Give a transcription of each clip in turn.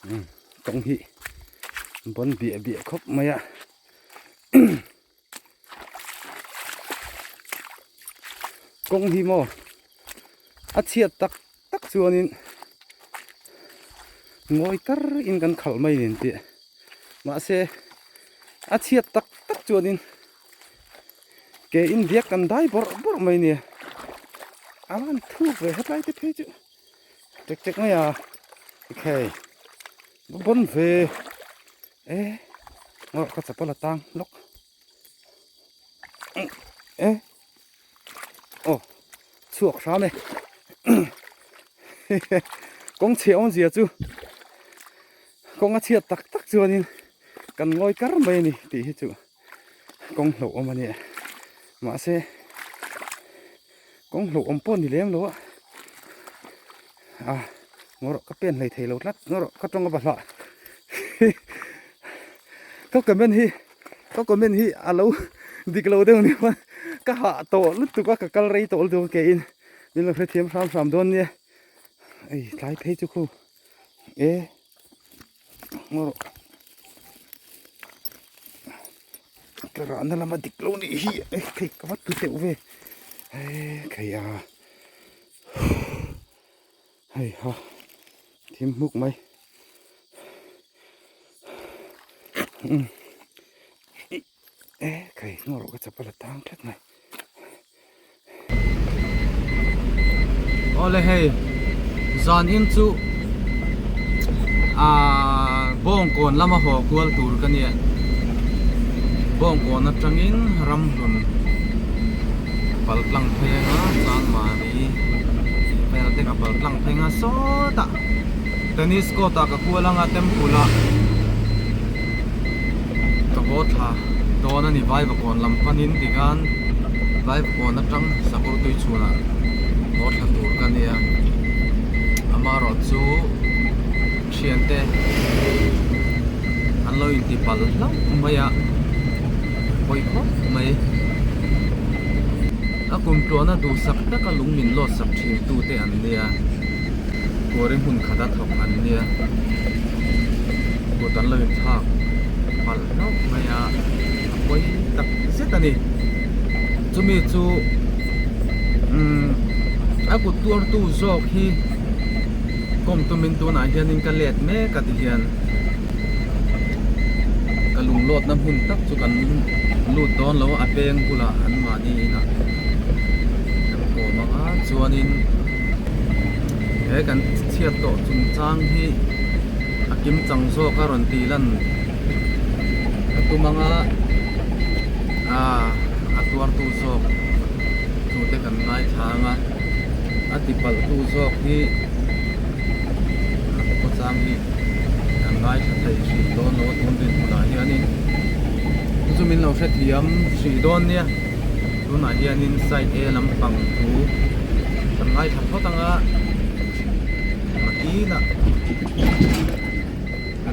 Kawng hi bawn biah biah khawp mai a. Kawng hi maw a chhiat tak tak chuanin ngawi kar in kan khalh mai nen tih mahse a chhiat tak tak chuanin ke in biak kan dai bawrh bawrh mai nia a van thuk ve hetlai te phei chu tek tek mai a okay bawn ve e ngawrh ka chapal a tang lawk e aw chhuak hram e kawng chhe awmzia chu kawng a chhiat tak tak chuanin kan ngawi kar mai a ni tih hi chu kawng hlauh awm a ni mahse kawng hlauh awm pawh ni lem lo a a ngawrh ka pen hlei thei lo tlat ngawrh ka tawng a va hlah ka comment hi ka comment hi a lo dik lo deuh ni chuan ka hah tawh lutuk a ka kal rei tawh lutuk a ke in min lo hrethiam hram hram dawn nia ei tlai phei chu khu e ngawrh ka rahna lama dik lo nih hi e phei ka va tu teuh ve e khei a hei ha thim hmuk mai e khei ngawrh ka chapal a tang tlat mai. Awle hei zan in chu aaa bawngkawn lama haw kual tur ka nia bawngkawn atangin ramhlun pal tlang phei anga changmari tih vel te ka pal tlang phei anga sawtah tennis court ah ka kual anga temple ah ka haw thla dawn a ni Vaivakawn lam panin tikhan Vaivakawn atang Sakawr tui chhunah haw thla tur ka nia amaherawh chu thiante an lo inti palh hlauh mai a pawi khawp mai a kum tluahna duhsak taka lung min lawt sak thin tute an nia kawri hmun khata thawk an nia kut an lo inthlak palh hlauh mai a a pawi tak zet a ni chumi chu umm a kut tuartu zawk hi kawm tumin tunah hianin ka let mek a ti hian ka lunglawtna hmun tak chu kan lut dawn lo a a peng bulah an mahni inah kan kawm ang a chuanin he kan chhiat tawh chungchang hi a kim chang zawk a rawn tih lan a tum ang a ah a tuartu zawk chu te kan ngaithla ang a a ti palh tu zawk hi a khawchang hi kan ngaithla thei hrih dawn lo a tun dinhmunah hianin chu chu min lo hrethiam hrih dawn nia tunah hianin side A lampang thu kan ngaithla phawt ang a nakinah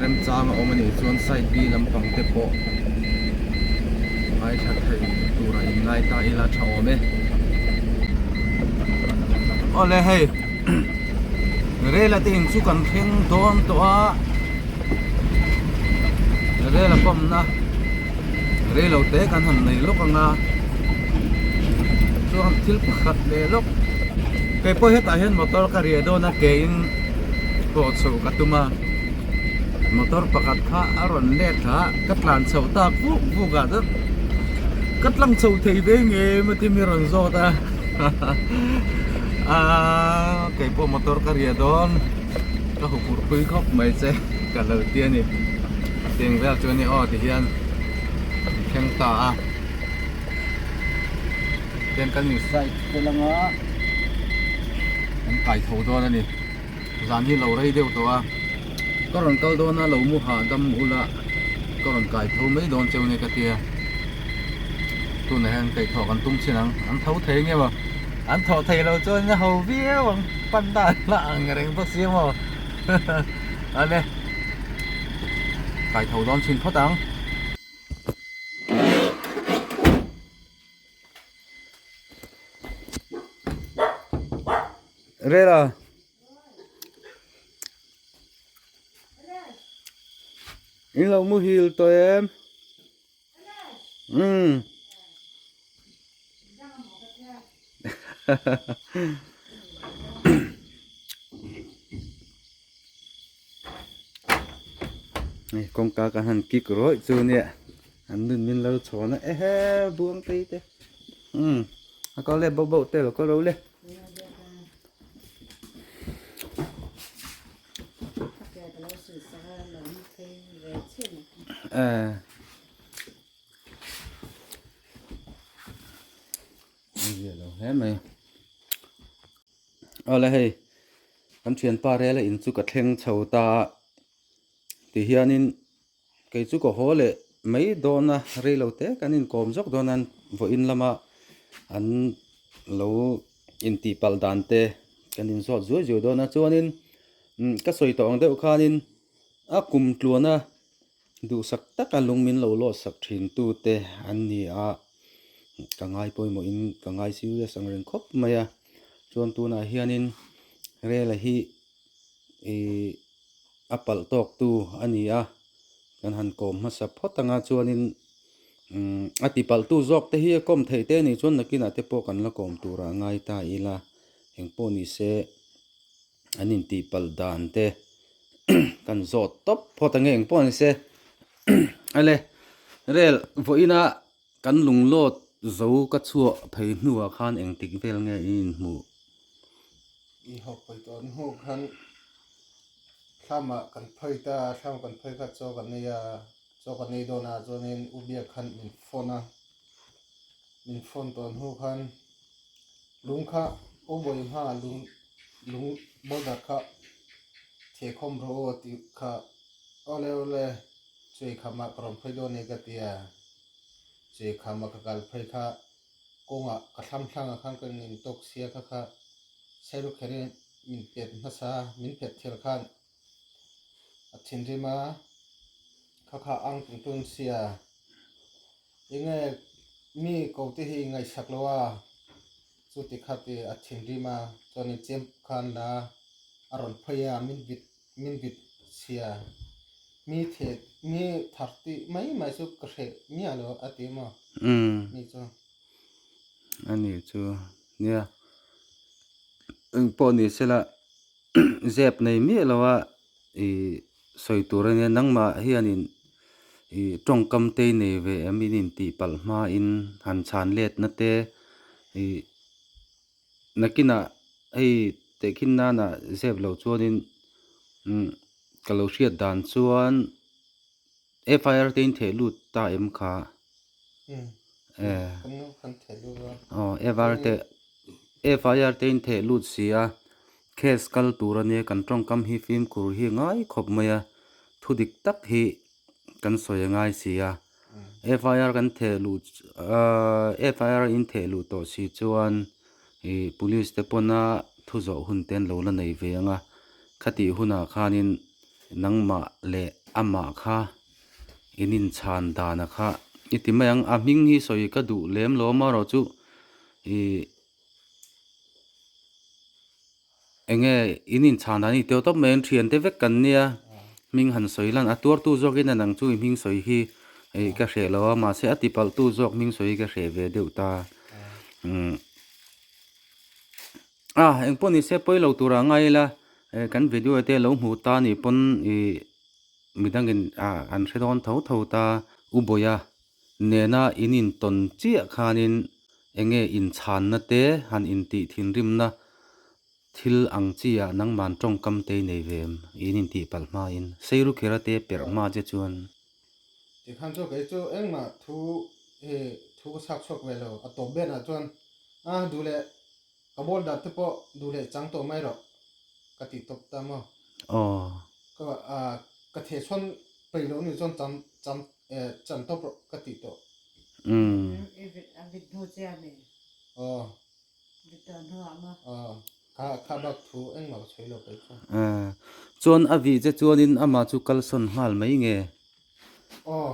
remchang a awm a nih chuan side B lampang te pawh ngaithla thei tur a inngai ta ila tha awm e. Awle hei rel a te in chu kan thleng dawn tawh a rel a pawmna rei lo te kan han nei lawk ang a chuan thil pakhat leh lawk kei pawh hetah hian motor ka riah dawn a ke in pawh chhoh ka tum a motor pakhat kha a rawn let thla a ka tlan chhoh tak vuk vuk ah chuan ka tlang chho thei ve nge maw ti mi rawn zawt a aaa kei pawh motor ka riah dawn ka huphurh pui khawp mai che ka lo ti a ni tiang vel chu a ni aw ti hian an thleng ta a tian kan in side vel anga an kai tho dawn a ni zan hi lo rei deuh tawh a ka rawn kal dawn a lo mu hahdam ula ka rawn kai tho mai dawn cheu nia ka tia tunah hian kaihthawh kan tum chin ang an tho thei nge maw an thawh thei lo chuan a ho viau ang pan dan lah ang reng bawk si maw ale kai tho dawn chhin phawt ang. Rela. In lo muhil tawh em? Umm. Hei kawngka kan han kik rawih chu nia an nun min lo chhawn a ehe buang tei te umm a kal leh bauh bauh te lo kal ro le. Hle mai awle hei kan thianpa rela in chu ka thleng chho ta a tihianin kei chu ka haw leh mai dawn a reilo te kan inkawm zawk dawn a vawiin lama an lo intih palh dan te kan inzawt zuai zuai dawn a chuanin ka sawi tawh ang deuh khanin a kum tluana Duhsak taka lung min lo lawhsak thin tute an ni a, ka ngai pawimawhin ka ngai serious ang reng khawp mai a, chuan tunah hianin rel a hi ih a palh tawk tu a ni a, kan han kawm hmasa phawt ang a chuanin umm a ti palh tu zawk te hi a kawm theih te anih chuan nakinah te pawh kan la kawm turah a ngai ta ila engpawh ni se. An intih palh dan te kan zawt tawp phawt ang e eng pawh ni se ale rel vawiina kan lunglawt zo ka chhuah phei hnuah khan engtik vel nge i inhmuh. I hawk phei tawh an hmuh khan thlamah kan phei ta a thlam kan phei kha chaw kan ei a chaw kan ei dawnah chuanin u biak khan min phone a min phone tawh an hmuh khan Lung kha aw bawi hma lung lung boulder kha thehkhawm rawh aw tih kha awle awle chuei khamah ka rawn phei dawn e ka ti a, chuei khama ka kal phei kha kawngah ka thlam thlangah khan ka in tawk sia kha kha Sailukher in min pet hmasa min pet thel khan a thinrim a kha kha ang tung tung sia. Enge mi ko te hi ngaihsak lo a, chu ti kha ti a thinrim a, chuanin chem khan la a rawn phei a, min vit min vit chhia, mi the mi thar tih mai mai chu ka hreh miah lo a ti maw mi chu. A ni chu nia engpawh ni sela zep nei miah lo a ih sawi tur ania nangmah hianin ih tawngkam te i nei ve em in intih palh hmain han chhan letna te ih nakinah hei tehkhin nana zep loh chuanin umm ka lo hriat dan chuan FIR te in theh lut ta em kha aw FIR te FIR te in theh lut si a case kal tur ania kan tawngkam hi fimkhur hi ngai khawp mai a thu dik tak hi kan sawi a ngai si a FIR kan theh luh ahh FIR in theh luh tawh si chuan ih police te pawna thu zawh hun te an lo la nei ve ang a khatih hunah khanin nangmah leh amah kha in inchhan dana kha i ti mai ang a hming hi sawi ka duh lem lo amaherawh chu ih eng nge in inchhan dan hi teuh tawp mai an thian te vek kan nia hming han sawi lan a tuartu zawkin a nang chu i hming sawi hi ih ka hreh lo a mahse a tipalhtu zawk hming sawi hi ka hreh ve deuh ta umm. A engpawh ni se pawi lo tur ah ngai ila eh kan video te lo hmuh ta nih pawn ih midangin ah an hre dawn tho tho ta u Bawia nena in intawn chiah khanin eng nge inchhanna te han intih thinrimna thil ang chi ah nangman tawngkam te i nei ve em in intih palh hmain Seirukhera te perh hma che chuan. Tikhan chu kei chu engmah thu hi thu ka chhak chhuak ve lo a tawp berah chuan a duh leh Ka ball dat te pawh duh leh chang tawh mai rawh ka tih tawp ta maw. Aw. Ka ka theh chhawn peih loh ni chuan cham cham chan tawp rawh ka tih tawh. Umm. I vit a vit hnu che a mi. Aw. Vit tawh hnu ah maw. Aw. Kha kha bak thu engmah ka sawi lo peih chuan. Aw. Chuan a vih che chuanin amah chu kalsawn nghal mai nge? Aw.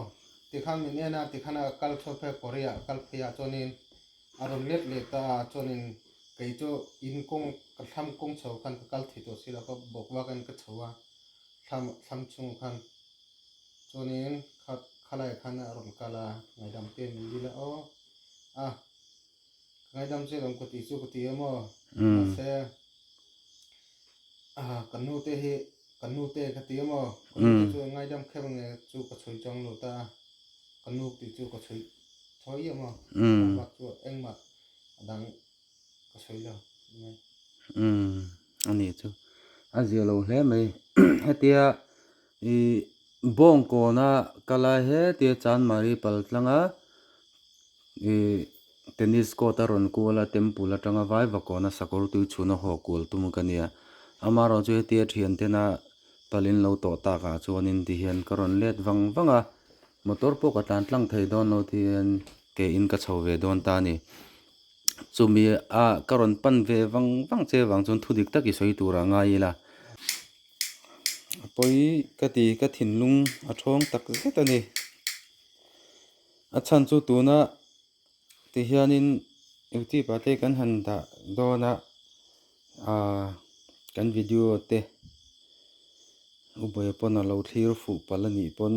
Tikhan min en a tikhan a kal chhuak phei a Korea a kal phei ah chuanin A rawn let leh ta a, chuanin kei chu in kawng ka thlam kawng chho khan ka kal thei tawh si lo, ka bawk vak in ka chho a, thlam thlam chhung khan. Chuanin kha khalai khan a rawn kal a, ngaidam te min dil a aw a, ka ngaidam che lawm ka tih chu ka ti em aw, mahse a ka nu te hi ka nu te ka ti em aw, ka nu te chu ngaidam kher nge chu ka chhui chang lo ta a, ka nu tih chu ka chhui thawi em aw, bak chu engmah a dang ka sawi lo mai. Umm a nih chu a zia lo hle mai hetia ih bawngkawna kal a hetia chanmari pal tlanga ih tennis court a rawn kual a temple atanga vaivakawna sakawr tui chhuna haw kual tum ka nia amaherawhchu chu hetia thian tena palin lo tawh takah chuanin tihian ka rawn let vang vang a motor pawh ka tlan tlang thei dawn lo tihian ke in ka chho ve dawn ta a ni. Chumi a ka rawn pan ve vang vang che vang chuan thu dik tak i sawi tur ah ngai ila. A pawi ka ti ka thinlung a thawng tak zet a ni. A chhan chu tuna ti hianin youtube ah te kan han dah dawn a ah kan video te ubawi pawn a lo thlir fuh palh a nih pawn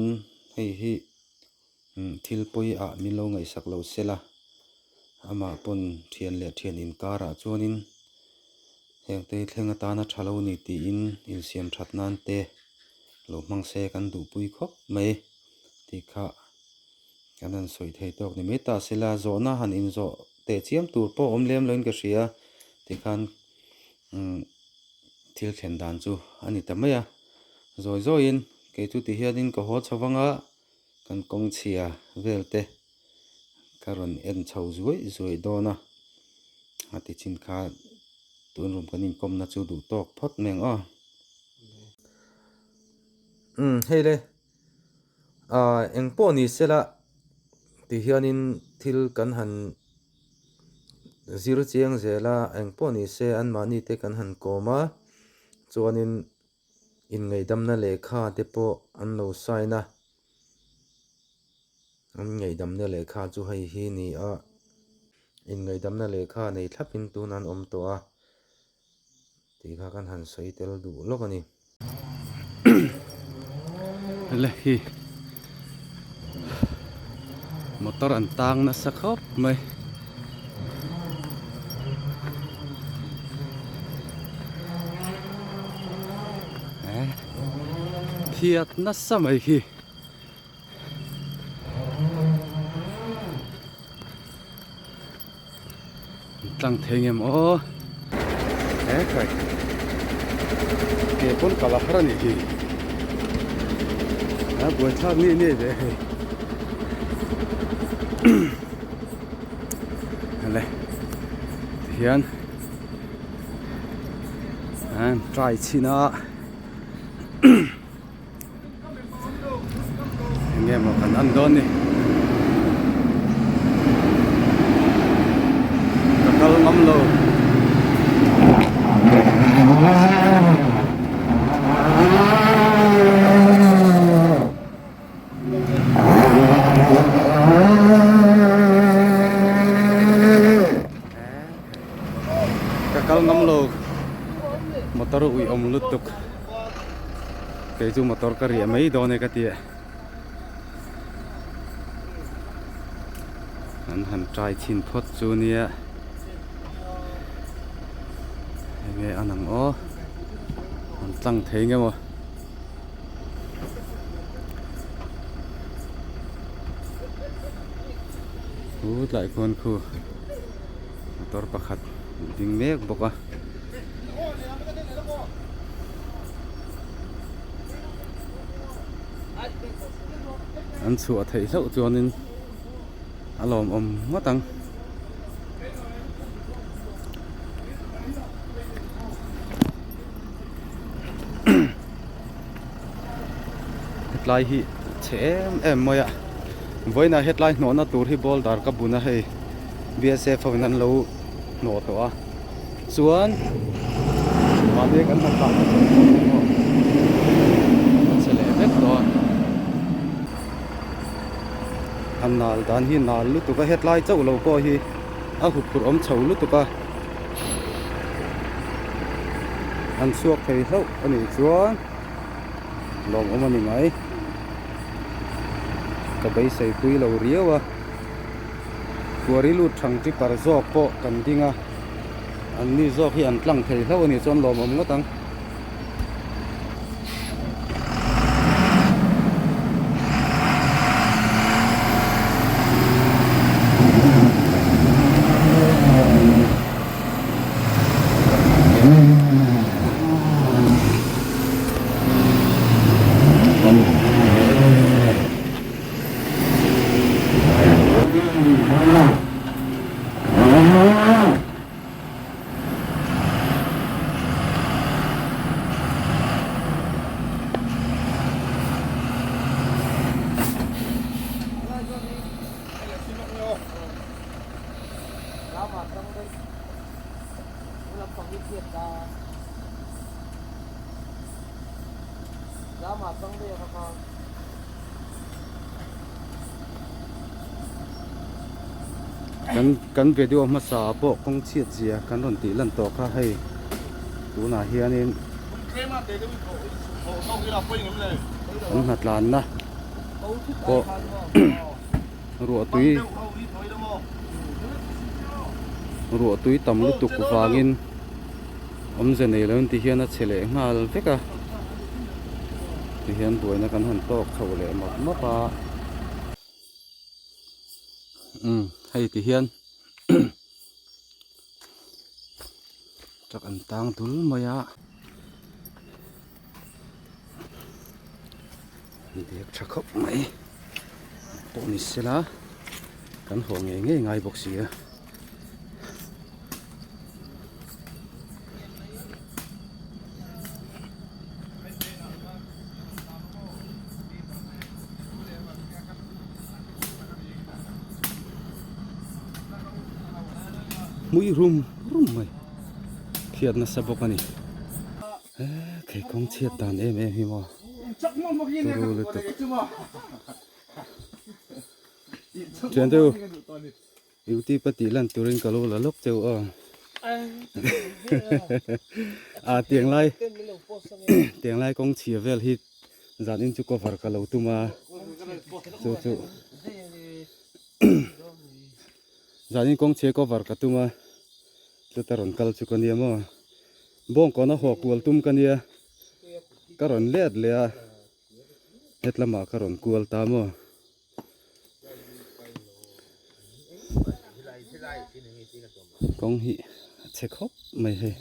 hei hi. Thil pawi ah min lo ngaihsak lo sela, amah pawn thian leh thian inkarah chuanin heng te thleng atana tha lo ni tiin insiam that nan te lo hmang se kan duhpui khawp mai tih kha kan han sawi thei tawk ni mai ta sela, zawhna han inzawh teh chiam tur pawh awm lem loin ka hria tikhan thil thlen dan chu a ni ta mai a, zawi zawiin kei chu ti hianin ka haw chho vang a. Kan kawng chhia vel te ka rawn en chho zuai zuai dawn a, a ti chin kha tun rum kan inkawmna chu duh tawk phawt mai ang aw. Umm hei le ah eng pawh ni sela ti hianin thil kan han zir chiang zel a eng pawh ni se anmahni te kan han kawm a chuanin. Inngaihdamna lehkha te pawh an lo sign a, an ngaihdamna lehkha chu hei hi ni a, inngaihdamna lehkha nei thlapin tun an awm tawh a tih kha kan han sawi tel duh lawk a ni. Hele hi motor an tang nasa khawp mai. Thiat nasa mai hi tlang thei ngem aw he kai ke pawn kal a har a nih hi a buaithlak ni ni ve hei. le tihian an try chhin a enge maw kan an dawn ni ka kal ngam lo. Ka kal ngam lo motor ui awm lutuk kei chu motor ka riah mai dawn e ka ti an han try chhin phawt chu nia enge a nang aw an tlang thei nge maw. Khu tlai khuan khu motor pakhat ding mek bawk a. An chhuah theih hlauh chuanin a lawmawm ngawt ang. Hetlai hi chhe em em mai a vawiinah hetlai hnawhna tur hi boulder ka bun a hei B S F ho in an lo hnawh tawh a chuan mahni kan han tah nasa pawh a chhe leh vek tawh a a nal dan hi nal lutuk a hetlai chauh lo pawh hi a huphurh awm chho lutuk a. An chhuak thei hlauh a nih chuan lawmawm a ni mai. ka beisei pui lo riau a Quarry lut thang tipper zawk pawh kan ding a an ni zawk hi an tlang thei hlauh a nih chuan lawmawm ngawt ang. Kan kan video hmasa ah pawh kawng chhiat zia kan rawn tih lan tawh kha hei tunah hianin an hnatlanna pawh ruah tui ruah tui tam lutuk vangin awmze nei lo in ti hian a che leh nghal vek a ti hian buaina kan han tawk chho leh mawp mawp a umm hei ti hian truck an tang dul mai a bag tha khawp mai pawh ni sela kan haw ngei ngei ngai bawk si a. Hmui rum rum mai thiat nasa bawk a ni he kawng chhiat dan em em hi maw turu lutuk thian te u youtube a tih lan turin ka lo la lawk cheu aw a tiang lai tiang lai kawng chhia vel hi zan in chu cover ka lo tum a chu chu Zanin kawng chhia cover ka tum a, chuta rawn kal chu ka nia maw. Bawngkawn a haw kual tum ka nia, ka rawn let leh a, hetlamah ka rawn kual ta maw. Kawng hi a chhe khawp mai hei.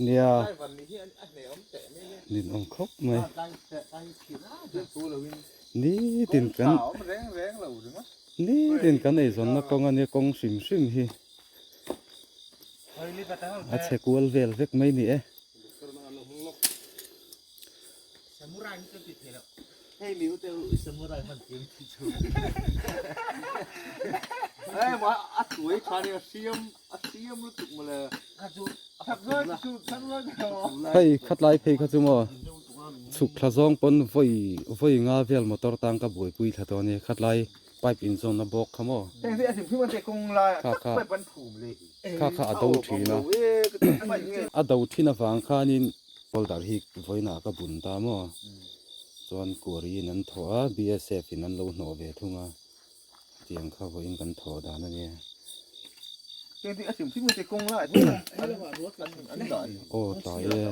Nia ninawm khawp mai nitin kan nitin kan eizawnna kawng a nia kawng hrim hrim hi a chhe kual vel vek mai ni e. Hei khatlai phei kha chu maw chhuk thla zawng pawn vawi vawi nga vel motor tang ka buaipui thla tawh a ni khatlai pipe inzawnna bawk kha maw kha kha kha kha a do thin a a do thin avang khanin folder hi vawiinah ka bun ta maw chuan quarry in an thawh a B_S_F in an lo hnawh ve thung a tiang kha vawiin kan thawh dan a nia. Aw tlai e.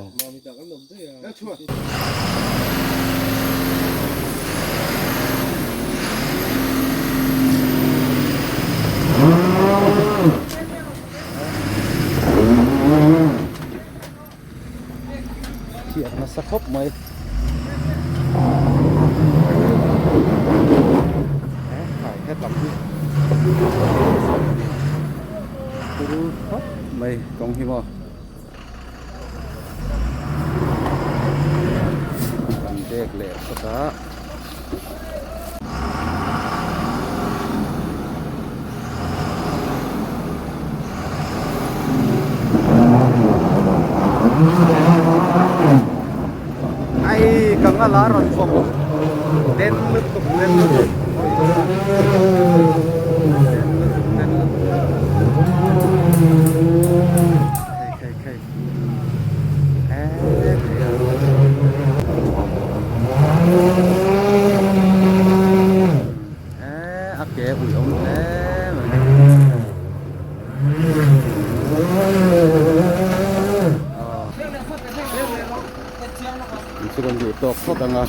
khawp mai. Khai hetlam hi turu khawp mai kawng hi maw. Kan bag leh phawt a. Ai ka nga la rawn vawm den lutuk den lutuk den lutuk den lutuk khei khei khei e khei a. Eee a ke ui awm hle mai. Chu kan duh tawk phawt ang a,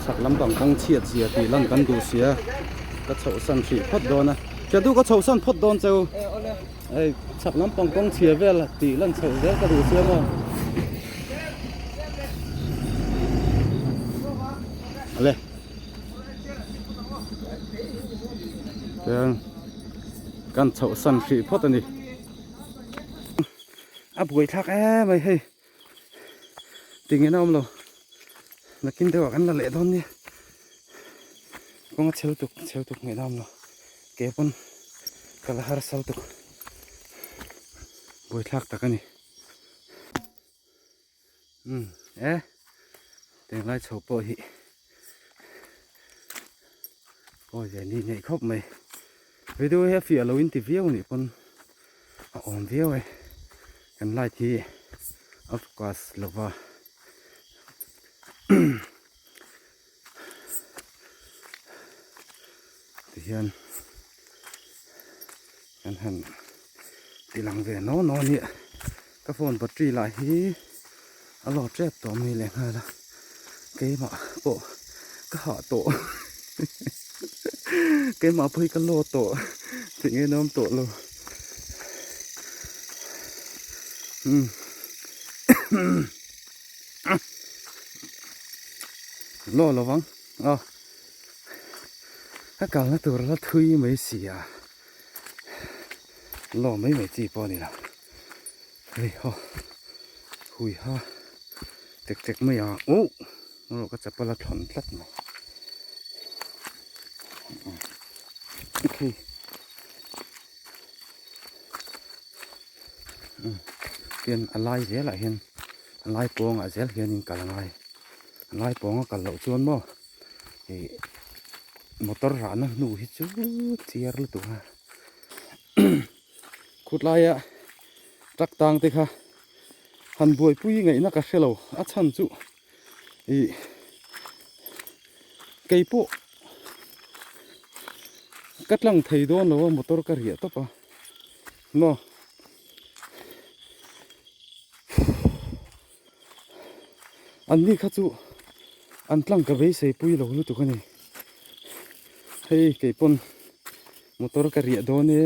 chhak lampang kawng chhiat zia tih lan kan duh sia, ka chhohsan hrih phawt dawn a. Hriat duh ka chhohsan phawt dawn cheu. Hei chhak lampang kawng chhia vel tih lan chhoh zel ka duh sia maw. Ale. Chuan kan chhoh san hrih phawt a ni. A buai thlak em mai hei tingin a awm lo nakin deuhah kan la leh dawn nia kawng a chhel tuk chhel tuk ngaihna a awm lo ke pawn ka la harsal tuk buai thlak tak a ni. Umm e tunlai chho pawh hi awi ve ni neih khawp mai video hi a fiah lo in ti viau anih pawn a awm viau e kan light hi a focus lova tihian kan han ti lang ve naw naw a nia ka phone battery lah hi a low tep tawh mai leh nghal a keimah pawh ka hah tawh keimah pawh hi ka low tawh tih nge nawm tawh lo umm. Law lo vang a ka kalna tur la thui mai si a law mai mai chi pawh a ni lo hei haw hui ha tek tek mai a uh erawh ka chapal a thlawn tlat mai okay. Tian a lai zelah hian a lai pawngah zel hianin kal a ngai a lai pawnga kal loh chuan maw ih motor rahna hnu hi chu chiar lutuk a khutlaia truck tang te kha han buaipui ngaihna ka hrelo a chhan chu ih keipawh ka tlang thei dawn lo a motor ka riah tawp a maw an ni kha chu an tlang ka beisei pui lo lutuk a ni hei keipawn motor ka riah dawn e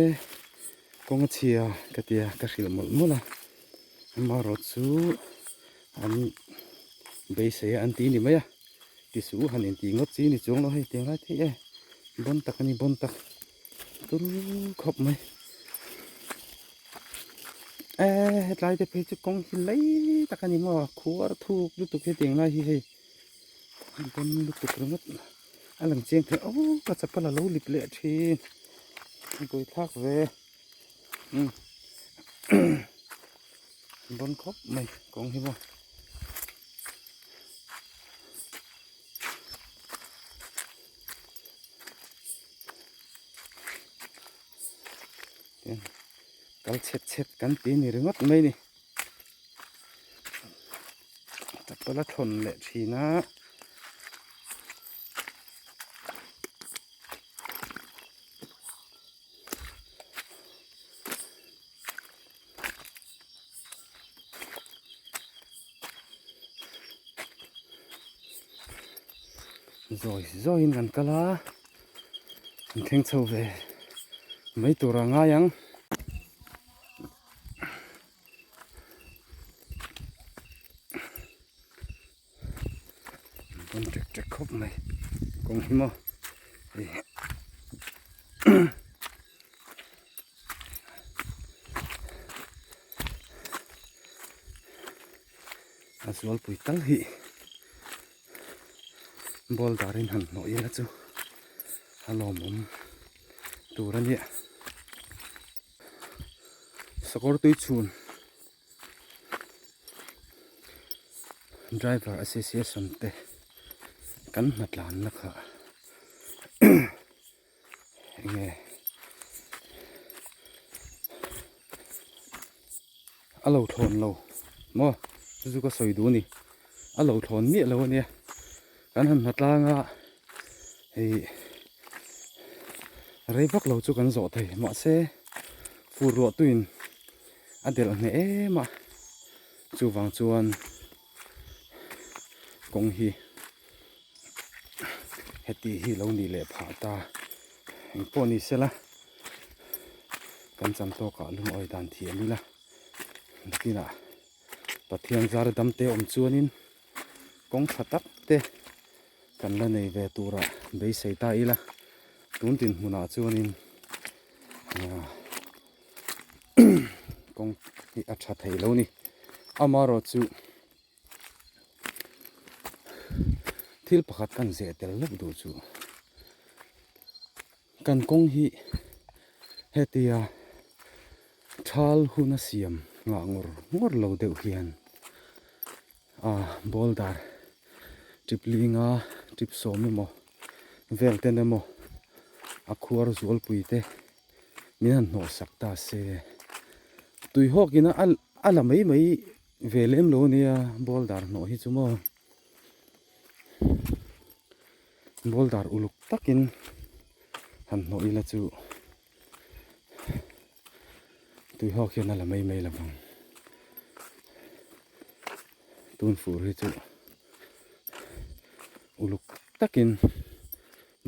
kawng a chhia ka tia ka hrilh mawlh mawlh a amaherawh chu an beisei a an ti ni mai a tisuh han intih ngawt chi ni chuang lo hei tiang lai theih e bawn tak a ni bawn tak turu khawp mai e hetlai te phei chu kawng hi lei tak a ni maw khuar thuk lutuk hetiang lai hi hei bawn lutuk ringawt a lang chiang thei aw ka chapal a lo lip leh thin buaithlak ve umm bawn khawp mai kawng hi maw. Kal chhet chhet kan ti ni ringawt mai ni chapal a thawn leh thin a. Zawi zawiin kan kal a an thleng chho ve mai tur a ngai ang. Rawn ṭek ṭek khawp mai kawng hi maw hei a zualpui tal hi ball darin han hnawh ila chu a lawmawm tur a nia sakawr tui chhun driver association te kan hnatlanna kha enge a lo thlawn lo maw chu chu ka sawi duh a ni a lo thlawn miah lo a nia kan han hnatlang a hei rei vak lo chu kan zawh thei mahse fur ruah tuin a delh hneh em a chuvang chuan kawng hi heti hi lo nih leh phah ta engpawh ni sela kan chan tawkah lungawi dan thiam ila nakinah Pathian zar dam te awm chuanin kawng tha tak te kan la nei ve turah beisei ta ila tun dinhmunah chuanin kawng hi a tha thei lo a ni amaherawhchu thil pakhat kan zeh tel lawk duh chu kan kawng hi hetia thal huna siam nghah ngawr ngawr lo deuh hian a boulder tip linga tip sawm emaw vel ten emaw a khuar zualpui te min han hnawh sak ta se tui hawk ina a la mai mai ve lem lo ania boulder hnawh hi chu maw boulder uluk takin han hnawh ila chu tui hawk hian a la mai mai lovang tun fur hi chu uluk takin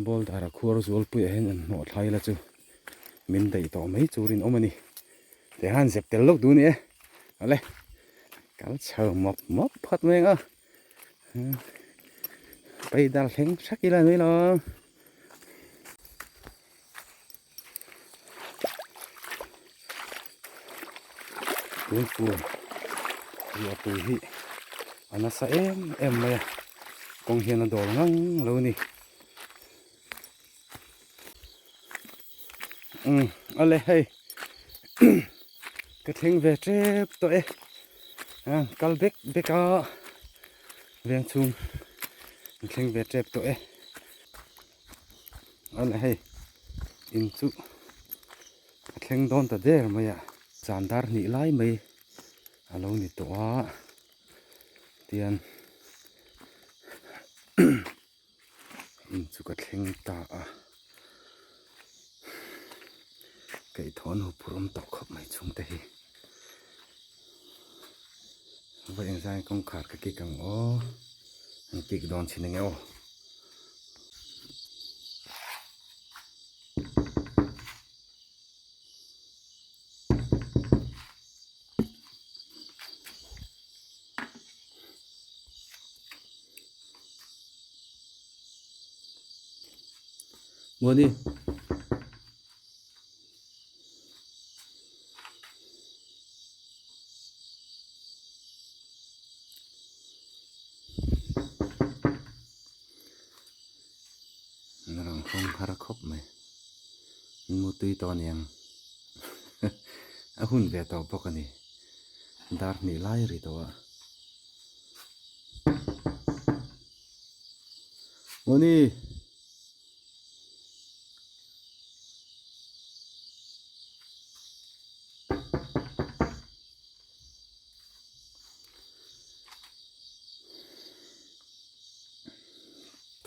boulder a khuar zualpuiah hian an hnawh thlai la chu min daih tawh mai turin awm a ni tih khan zep tel lawk duh a ni e awle kal chho mawp mawp phawt mai ang a paidal thleng hrak ila ni lo. Tuipui ruahtui hi a nasa em em mai a kawng hian a dawl ngang lo a ni umm awle hei ka thleng ve tep tawh e kal bek bek a veng chhung ka thleng ve tep tawh e. Awle hei in chu a thleng dawn ta der mai a zan dar hnih lai mai a lo ni tawh a tian in chu ka thleng ta a kaihthawh an huphurh awm tawh khawp mai chhungte hi va engzai kawngkhar ka kik ang aw an kik dawn chin enge aw. Mawni. An rawn hawng har khawp mai an mu tui tawh aniang a hun ve tawh bawk a ni dar hnih lai ri tawh a Mawni.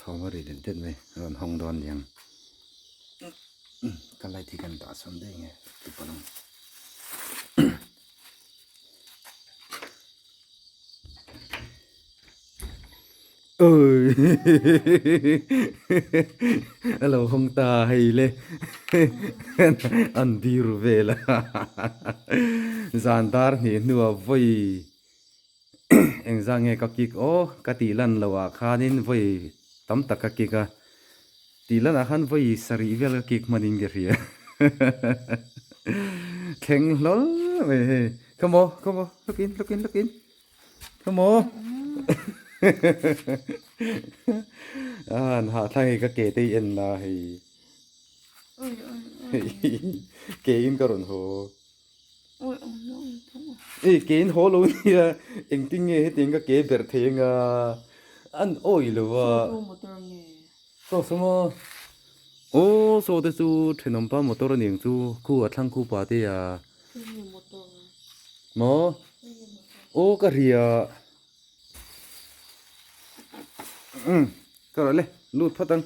Thawm a ri det det mai a rawn hawng dawn niang ka light hi kan dah sawn daih nge ti palh ang. Oi a lo hawng ta hei le an dir vel a zan dar hnih hnuah vawi. Engzah nge ka kick aw ka tih lan loh ah khanin vawi tam tak ka kick a, tih lan ah khan vawi sarih vel ka kick hman in ka hria thleng hlawl mai hei come on come on look in look in look in come on a han hahthlak hei ka ke te hi en la hei ke in ka rawn haw. Ei ke in haw lo nia engtin nge hetiang ka ke ber thei anga an awi lo a. Saw saw maw aw saw te chu thenawm pa motor a niang chu khu a thlang khu pa te a maw aw ka ria umm ka rawh le lut phawt ang.